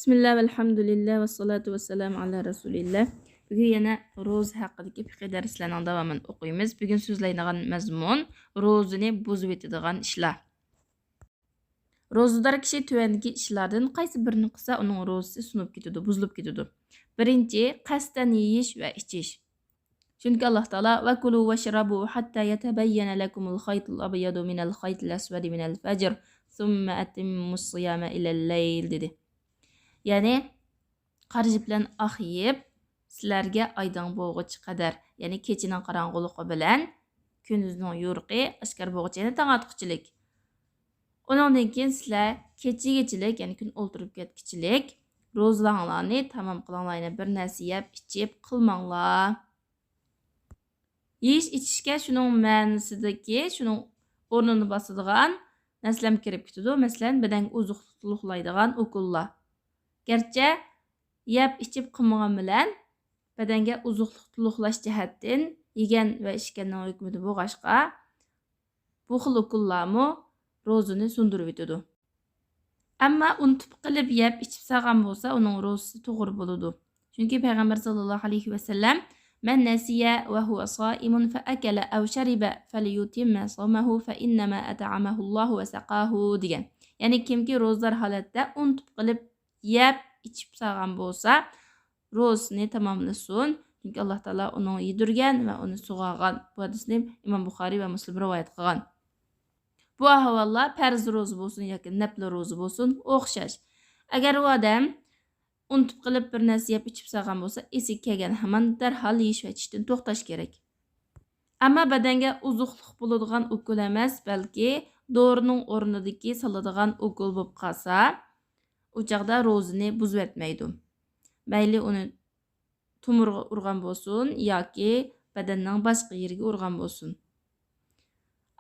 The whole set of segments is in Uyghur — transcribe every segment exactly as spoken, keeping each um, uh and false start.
بىسمىللا ۋەلھەمدۇلىللا ۋەسسالاتۇ ۋەسسالامۇ ئالا رەسۇلىللا. بۈگۈن يەنە روزا ھەققىدىكى پىقھىي دەرسلەرنىڭ داۋامىنى ئوقۇيمىز. بۈگۈن سۆزلەيدىغان مەزمۇن روزىنى بۇزۇۋېتىدىغان ئىشلار. روزىدار كىشى تۆۋەندىكى ئىشلاردىن قايسى بىرىنى قىلسا، ئۇنىڭ روزىسى سۇنۇپ كېتىدۇ، بۇزۇلۇپ كېتىدۇ. بىرىنچى، قەستەن يېيىش ۋە ئىچىش. چۈنكى ئاللا تائالا، «ۋەكۇلۇ ۋەشرەبۇ ھەتتا يەتەبەييەنە لەكۇمۇل خەيتۇل ئەبيەدۇ مىنەل خەيتىل ئەسۋەدى مىنەل فەجر، سۇممە ئەتىممۇس سىيامە ئىلەل لەيل» دېدى. يەنى، قارا جىپ بىلەن ئاق يەپ، سىلەرگە ئايدىڭ بولغۇچە قەدەر، يەنى كېچىنىڭ قاراڭغۇلۇقى بىلەن كۈندۈزنىڭ يورۇقى ئاشكارا بولغۇچە، يەنى تاڭ ئاتقۇچىلىك. ئۇنىڭدىن كېيىن سىلەر كېچىگىچىلىك، يەنى كۈن ئولتۇرۇپ كەتكۈچىلىك روزىلاڭلارنى تامام قىلىڭلار، يەنى بىر نەرسە يەپ ئىچىپ قىلماڭلار. يېيىش ئىچىشكە شۇنىڭ مەنىسىدىكى، شۇنىڭ ئورنىنى باسىدىغان نەرسىلەرمۇ كىرىپ كېتىدۇ. مەسىلەن، بەدەنگە ئوزۇقلۇق تولۇقلايدىغان ئوكۇللار. گەرچە يەپ ئىچىپ قىلمىغان بىلەن، بەدەنگە ئوزۇقلۇق تولۇقلاش جەھەتتىن يېگەن ۋە ئىچكەننىڭ ھۆكمىدە بولغاچقا، بۇ خىل ئوكۇللارمۇ روزىنى سۇندۇرۇۋېتىدۇ. ئەمما ئۇنتۇپ قېلىپ يەپ ئىچىپ سالغان بولسا، ئۇنىڭ روزىسى توغرا بولىدۇ. چۈنكى پەيغەمبەر ساللاللاھۇ ئەلەيھى ۋەسەللەم، «مەن نەسىيە ۋە ھۇۋە سائىمۇن فەئەكەلە ئەۋ شەرىبە فەليۇتىممە سەۋمەھۇ فەئىننەما ئەتئەمەھۇللاھۇ ۋە سەقاھۇ» دېگەن. يەنى كىمكى روزىدار ھالەتتە ئۇنتۇپ قېلىپ يەپ ئىچىپ سالغان بولسا، روزىسىنى تاماملىسۇن. چۈنكى ئاللا تائالا ئۇنىڭ يېدۈرگەن ۋە ئۇنى سۇغارغان. بۇ ھەدىسنى ئىمام بۇخارىي ۋە مۇسلىم رىۋايەت قىلغان. بۇ ئەھۋاللار پەرز روزا بولسۇن ياكى نەپلى روزا بولسۇن، ئوخشاش. ئەگەر ئۇ ئادەم ئۇنتۇپ قېلىپ بىر نەرسە يەپ ئىچىپ سالغان بولسا، ئېسىگە كەلگەن ھامان دەرھال يېيىش ۋە ئىچىشتىن توختاش كېرەك. ئەمما بەدەنگە ئوزۇقلۇق بولىدىغان ئوكۇل ئەمەس، بەلكى دورىنىڭ ئورنىدىكى سالىدىغان ئوكۇل بولۇپ قالسا، ئۇ چاغدا روزىنى بۇزۇۋەتمەيدۇ. مەيلى ئۇنى تومۇرغا ئۇرغان بولسۇن ياكى بەدەننىڭ باشقا يېرىگە ئۇرغان بولسۇن.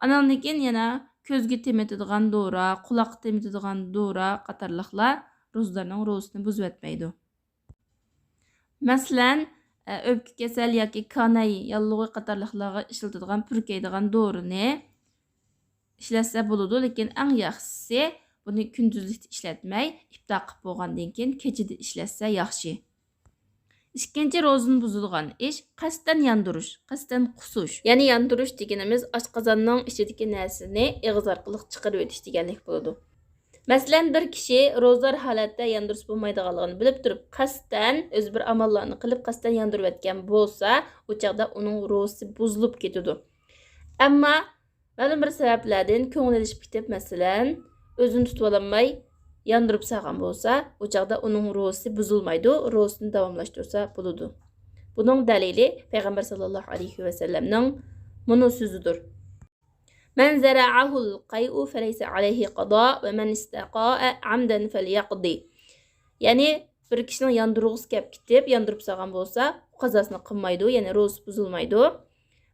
ئانىڭدىن كېيىن يەنە كۆزگە تېمىتىدىغان دورا، قۇلاققا تېمىتىدىغان دورا قاتارلىقلار روزىدارنىڭ روزىسىنى بۇزۇۋەتمەيدۇ. مەسىلەن، ئە، ئۆپكە كېسەل ياكى كاناي ياللۇغى قاتارلىقلارغا ئىشلىتىدىغان پۈركەيدىغان دورىنى ئىشلەتسە بولىدۇ، لېكىن ئەڭ ياخشىسى بۇنى كۈندۈزلۈكتە ئىشلەتمەي، ئىپتار قىلىپ بولغاندىن كېيىن كېچىدە ئىشلەتسە ياخشى. ئىككىنچى روزىنى بۇزىدىغان ئىش، قەستەن ياندۇرۇش، قەستەن قۇسۇش. يەنى ياندۇرۇش دېگىنىمىز ئاشقازاننىڭ ئىچىدىكى نەرسىنى ئېغىز ئارقىلىق چىقىرىۋېتىش دېگەنلىك بولىدۇ. مەسىلەن، بىر كىشى روزىدار ھالەتتە ياندۇرسا بولمايدىغانلىقىنى بىلىپ تۇرۇپ، قەستەن ئۆزى بىر ئاماللارنى قىلىپ، قەستەن ياندۇرۇۋەتكەن بولسا، ئۇ چاغدا ئۇنىڭ روزىسى بۇزۇلۇپ كېتىدۇ. ئەمما مەلۇم بىر سەۋەبلەردىن كۆڭلى ئېلىشىپ كېتىپ، مەسىلەن، ئۆزىنى تۇتۇۋالالماي ياندۇرۇپ سالغان بولسا، ئۇ چاغدا ئۇنىڭ روزىسى بۇزۇلمايدۇ، روزىسىنى داۋاملاشتۇرسا بولىدۇ. بۇنىڭ دەلىلى پەيغەمبەر ساللاللاھۇ ئەلەيھى ۋەسەللەمنىڭ مۇنۇ سۆزىدۇر. مەن زەرەئەھۇل قەيئۇ فەلەيسە ئەلەيھى قەزا ۋە مەن ئىستەقائە ئەمدەن فەليەقدى. يەنى بىر كىشىنىڭ ياندۇرغۇسى كەپ كېتىپ، ياندۇرۇپ سالغان بولسا، قازاسىنى قىلمايدۇ، يەنى روزىسى بۇزۇلمايدۇ.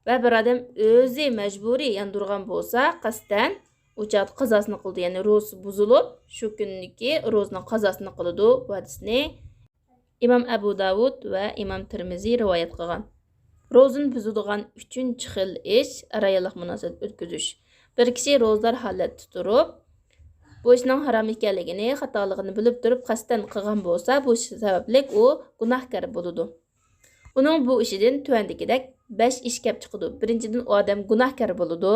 ۋە بىر ئادەم ئۆزى مەجبۇرىي ياندۇرغان بولسا، قەستەن، ئۇ چاغدا قازاسىنى قىلىدۇ، يەنى روزىسى بۇزۇلۇپ، شۇ كۈنىدىكى روزىنىڭ قازاسىنى قىلىدۇ. بۇ ھەدىسنى ئىمام ئەبۇ داۋۇد ۋە ئىمام تىرمىزى رىۋايەت قىلغان. روزىنى بۇزىدىغان ئۈچىنچى خىل ئىش، ئەر-ئاياللىق مۇناسىۋەت ئۆتكۈزۈش. بىر كىشى روزىدار ھالەتتە تۇرۇپ، بۇ ئىشنىڭ ھارام ئىكەنلىكىنى، خاتالىقىنى بىلىپ تۇرۇپ قەستەن قىلغان بولسا، بۇ ئىش سەۋەبلىك ئۇ گۇناھكار بولىدۇ. ئۇنىڭ بۇ ئىشىدىن تۆۋەندىكىدەك بەش ئىش كەپ چىقىدۇ. بىرىنچىدىن، ئۇ ئادەم گۇناھكار بولىدۇ.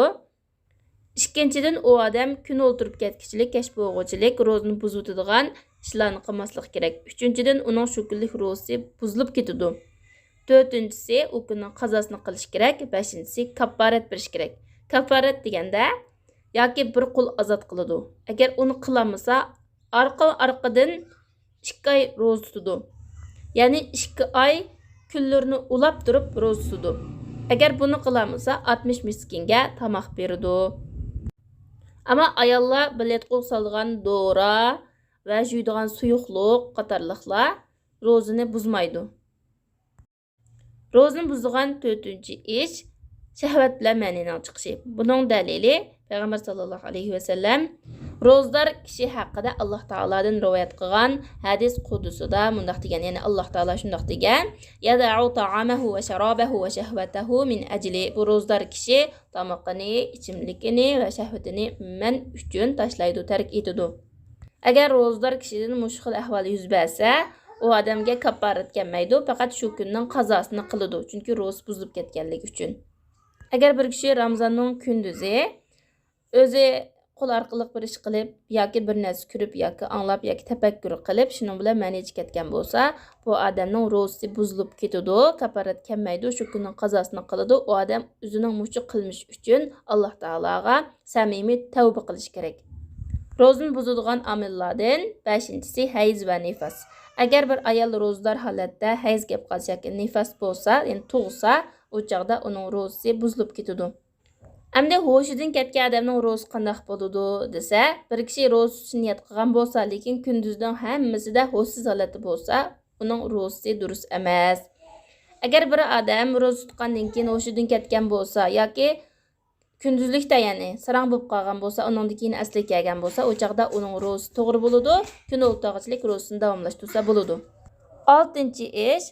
ئىككىنچىدىن، ئۇ ئادەم كۈن ئولتۇرۇپ كەتكۈچىلىك، كەچ بولغۇچىلىك روزىنى بۇزۇۋېتىدىغان ئىشلارنى قىلماسلىقى كېرەك. ئۈچىنچىدىن، ئۇنىڭ شۇ كۈنلۈك روزىسى بۇزۇلۇپ كېتىدۇ. تۆتىنچىسى، ئۇ كۈننىڭ قازاسىنى قىلىش كېرەك. بەشىنچىسى، كاپپارەت بېرىش كېرەك. كاپپارەت دېگەندە، ياكى بىر قۇل ئازاد قىلىدۇ. ئەگەر ئۇنى قىلالمىسا، ئارقا-ئارقىدىن ئىككى ئاي روزا تۇتىدۇ. يەنى ئىككى ئاي كۈنلىرىنى ئۇلاپ تۇرۇپ روزا تۇتىدۇ. ئەگەر بۇنى قىلالمىسا، ئاتمىش مىسكىنگە تاماق بېرىدۇ. ئەمما ئاياللار بىلەتقۇغا سالىدىغان دورا ۋە جۇيىدىغان سۇيۇقلۇق قاتارلىقلار روزىنى بۇزمايدۇ. روزىنى بۇزىدىغان تۆتىنچى ئىش، شەھۋەت بىلەن مەنىنىڭ چىقىشى. بۇنىڭ دەلىلى پەيغەمبەر ساللاللاھۇ ئەلەيھى ۋەسەللەم روزىدار كىشى ھەققىدە ئاللاھ تائالادىن رىۋايەت قىلغان ھەدىس قۇدسىدا مۇنداق دېگەن، يەنى ئاللاھ تائالا شۇنداق دېگەن، يەدەئۇ تائامەھۇ ۋە شارابەھۇ ۋە شەھۋەتەھۇ مىن ئەجلى. بۇ روزىدار كىشى تامىقىنى، ئىچىملىكىنى ۋە شەھۋىتىنى مەن ئۈچۈن تاشلايدۇ، تەرك ئېتىدۇ. ئەگەر روزىدار كىشىدىن مۇشۇ خىل ئەھۋال يۈز بەرسە، ئۇ ئادەمگە كاپپارەت كەلمەيدۇ، پەقەت شۇ كۈننىڭ قازاسىنى قىلىدۇ، چۈنكى روزىسى بۇزۇلۇپ كەتكەنلىكى ئۈچۈن. ئەگەر بىر كىشى رامىزاننىڭ كۈندۈزى ئۆزى قول ئارقىلىق بىر ئىش قىلىپ ياكى بىر نەرسە كۆرۈپ ياكى ئاڭلاپ ياكى تەپەككۇر قىلىپ، شۇنىڭ بىلەن مەن ئېچىپ كەتكەن بولسا، بۇ ئادەمنىڭ روزىسى بۇزۇلۇپ كېتىدۇ، كاپپارەت كەلمەيدۇ، شۇ كۈننىڭ قازاسىنى قىلىدۇ. ئۇ ئادەم ئۆزىنىڭ مۇشۇ قىلمىشى ئۈچۈن ئاللا تائالاغا سەمىمىي تەۋبە قىلىشى كېرەك. روزىنى بۇزىدىغان ئامىللاردىن بەشىنچىسى ھەيز ۋە نىفاس. ئەگەر بىر ئايال روزىدار ھالەتتە ھەيز كېلىپ قالسا ياكى نىفاس بولسا، يەنى تۇغسا، ئۇ چاغدا ئۇنىڭ روزىسى بۇزۇلۇپ كېتىدۇ. ئەمدى ھوشىدىن كەتكەن ئادەمنىڭ روزىسى قانداق بولىدۇ دېسە، بىر كىشى روزا تۇتۇشنى نىيەت قىلغان بولسا، لېكىن كۈندۈزنىڭ ھەممىسىدە ھوشسىز ھالەتتە بولسا، ئۇنىڭ روزىسى دۇرۇس ئەمەس. ئەگەر بىر ئادەم روزا تۇتقاندىن كېيىن ھوشىدىن كەتكەن بولسا ياكى كۈندۈزلۈكتە، يەنى ساراڭ بولۇپ قالغان بولسا، ئۇنىڭدىن كېيىن ئەسلىگە كەلگەن بولسا، ئۇ چاغدا ئۇنىڭ روزىسى توغرا بولىدۇ، كۈن ئولتۇرغۇچىلىك روزىسىنى داۋاملاشتۇرسا بولىدۇ. ئالتىنچى ئىش،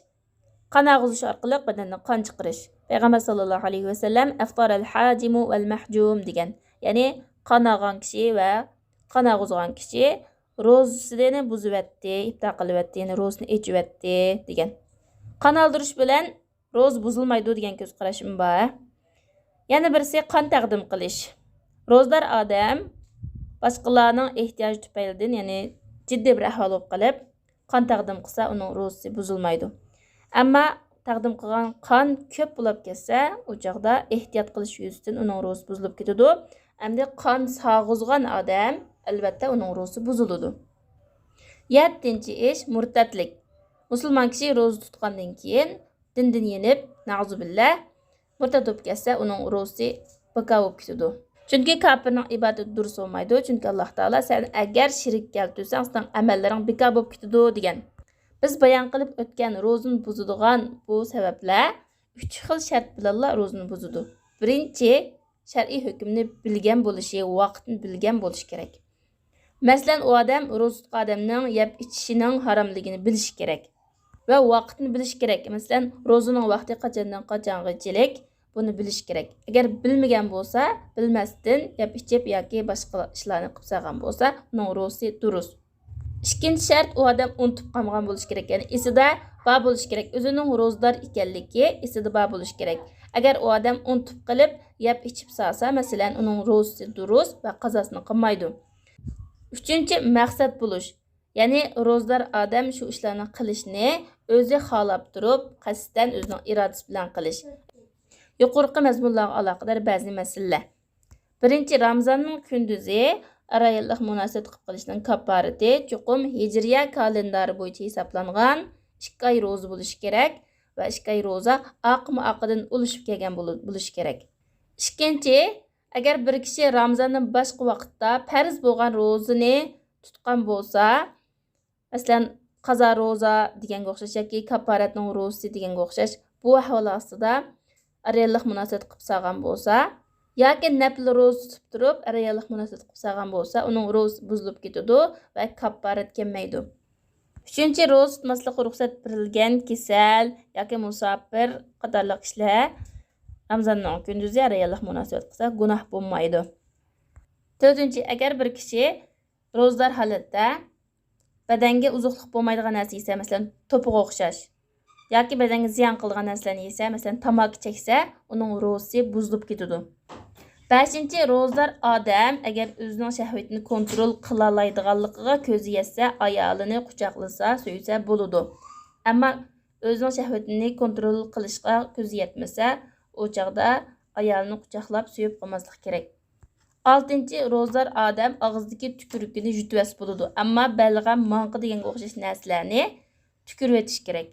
قان ئاغىزۇش ئارقىلىق بەدەندىن قان چىقىرىش. پەيغەمبەر ساللاللاھۇ ئەلەيھى ۋەسەللەم، «ئەفطارەل ھاجىمۇ ۋەل مەھجۇم» دېگەن. يەنى قان ئالغان كىشى ۋە قان ئاغىزغان كىشى روزىسىنى بۇزۇۋەتتى، ئىپتار قىلىۋەتتى، يەنى روزىسىنى ئېچىۋەتتى دېگەن. قان ئالدۇرۇش بىلەن روزا بۇزۇلمايدۇ دېگەن كۆز قاراشمۇ بار. يەنە بىرسى قان تەقدىم قىلىش. روزىدار ئادەم باشقىلارنىڭ ئېھتىياجى تۈپەيلىدىن، يەنى جىددىي بىر ئەھۋال بولۇپ قېلىپ، قان تەقدىم قىلسا، ئۇنىڭ روزىسى بۇزۇلمايدۇ. ئەمما تەقدىم قىلغان قان كۆپ بولاپ كەتسە، ئۇ چاغدا ئېھتىيات قىلىش يۈزىسىدىن ئۇنىڭ روزىسى بۇزۇلۇپ كېتىدۇ. ئەمدى قان ساغىزغان ئادەم، ئەلۋەتتە، ئۇنىڭ روزىسى بۇزۇلىدۇ. يەتتىنچى ئىش، مۇرتەتلىك. مۇسۇلمان كىشى روزا تۇتقاندىن كېيىن دىندىن يېنىپ، نەئۇزۇبىللا، مۇرتەت بولۇپ كەتسە، ئۇنىڭ روزىسى بىكار بولۇپ كېتىدۇ. چۈنكى كاپىرنىڭ ئىبادىتى دۇرۇس بولمايدۇ. چۈنكى ئاللا تائالا، سەن ئەگەر شېرىك كەلتۈرسەڭ، سېنىڭ ئەمەللىرىڭ بىكار بولۇپ كېتىدۇ، دېگەن. بىز بايان قىلىپ ئۆتكەن روزىنى بۇزىدىغان بۇ سەۋەبلەر ئۈچ خىل شەرت بىلەنلا روزىنى بۇزىدۇ. بىرىنچى، شەرئىي ھۆكۈمنى بىلگەن بولۇشى، ۋاقىتنى بىلگەن بولۇشى كېرەك. مەسىلەن، ئۇ ئادەم روزا تۇتقان ئادەمنىڭ يەپ ئىچىشىنىڭ ھاراملىقىنى بىلىشى كېرەك ۋە ۋاقىتنى بىلىشى كېرەك. مەسىلەن، روزىنىڭ ۋاقتى قاچاندىن قاچانغىچىلىك، بۇنى بىلىشى كېرەك. ئەگەر بىلمىگەن بولسا، بىلمەستىن يەپ ئىچىپ ياكى باشقا ئىشلارنى قىلىپ سالغان بولسا، ئۇنىڭ روزىسى دۇرۇس. ئىككىنچى شەرت، ئۇ ئادەم ئۇنتۇپ قالمىغان بولۇشى كېرەك. يەنى ئېسىدە بار بولۇشى كېرەك. ئۆزىنىڭ روزىدار ئىكەنلىكى ئېسىدە بار بولۇشى كېرەك. ئەگەر ئۇ ئادەم ئۇنتۇپ قېلىپ، يەپ ئىچىپ سالسا، مەسىلەن، ئۇنىڭ روزىسى دۇرۇس ۋە قازاسىنى قىلمايدۇ. ئۈچىنچى، مەقسەت بولۇش. يەنى روزىدار ئادەم شۇ ئىشلارنى قىلىشنى ئۆزى خالاپ تۇرۇپ، قەستەن ئۆزىنىڭ ئىرادىسى بىلەن قىلىش. يۇقىرىقى مەزمۇنلارغا ئالاقىدار بەزى مەسىلىلەر. بىرىنچى، رامىزاننىڭ كۈندۈزى ئەر-ئاياللىق مۇناسىۋەت قىلىپ قېلىشنىڭ كاپپارىتى چوقۇم ھىجرىيە كالېندارى بويىچە ھېسابلانغان ئىككى ئاي روزا بولۇشى كېرەك ۋە ئىككى ئاي روزا ئارقىمۇ ئارقىدىن ئۇلىشىپ كەلگەن بولۇ-، بولۇشى كېرەك. ئىككىنچى، ئەگەر بىر كىشى رامىزاندىن باشقا ۋاقىتتا پەرز بولغان روزىنى تۇتقان بولسا، مەسىلەن، قازا روزا دېگەنگە ئوخشاش ياكى كاپپارەتنىڭ روزىسى دېگەنگە ئوخشاش، بۇ ئەھۋال ئاستىدا ئەر-ئاياللىق مۇناسىۋەت قىلىپ سالغان بولسا ياكى نەپلى روزا تۇتۇپ تۇرۇپ ئەر-ئاياللىق مۇناسىۋەت قىلىپ سالغان بولسا، ئۇنىڭ روزىسى بۇزۇلۇپ كېتىدۇ ۋە كاپپارەت كەلمەيدۇ. ئۈچىنچى، روزا تۇتماسلىققا رۇخسەت بېرىلگەن كېسەل ياكى مۇساپىر قاتارلىق كىشىلەر رامىزاننىڭ كۈندۈزى ئەر-ئاياللىق مۇناسىۋەت قىلسا، گۇناھ بولمايدۇ. تۆتىنچى، ئەگەر بىر كىشى روزىدار ھالەتتە بەدەنگە ئوزۇقلۇق بولمايدىغان نەرسە يېسە، مەسىلەن، توپىغا ئوخشاش، ياكى بەدەنگە زىيان قىلىدىغان نەرسىلەرنى يېسە، مەسىلەن، تاماكا چەكسە، ئۇنىڭ روزىسى بۇزۇلۇپ كېتىدۇ. بەشىنچى، روزىدار ئادەم ئەگەر ئۆزىنىڭ شەھۋىتىنى كونترول قىلالايدىغانلىقىغا كۆزى يەتسە، ئايالىنى قۇچاقلىسا، سۆيسە بولىدۇ. ئەمما ئۆزىنىڭ شەھۋىتىنى كونترول قىلىشقا كۆزى يەتمىسە، ئۇ چاغدا ئايالىنى قۇچاقلاپ سۆيۈپ قويماسلىق كېرەك. ئالتىنچى، روزىدار ئادەم ئاغزىدىكى تۈكۈرۈكىنى يۇتۇۋەتسە بولىدۇ، ئەمما بەلغەم، ماڭقا دېگەنگە ئوخشاش نەرسىلەرنى تۈكۈرۈۋېتىش كېرەك.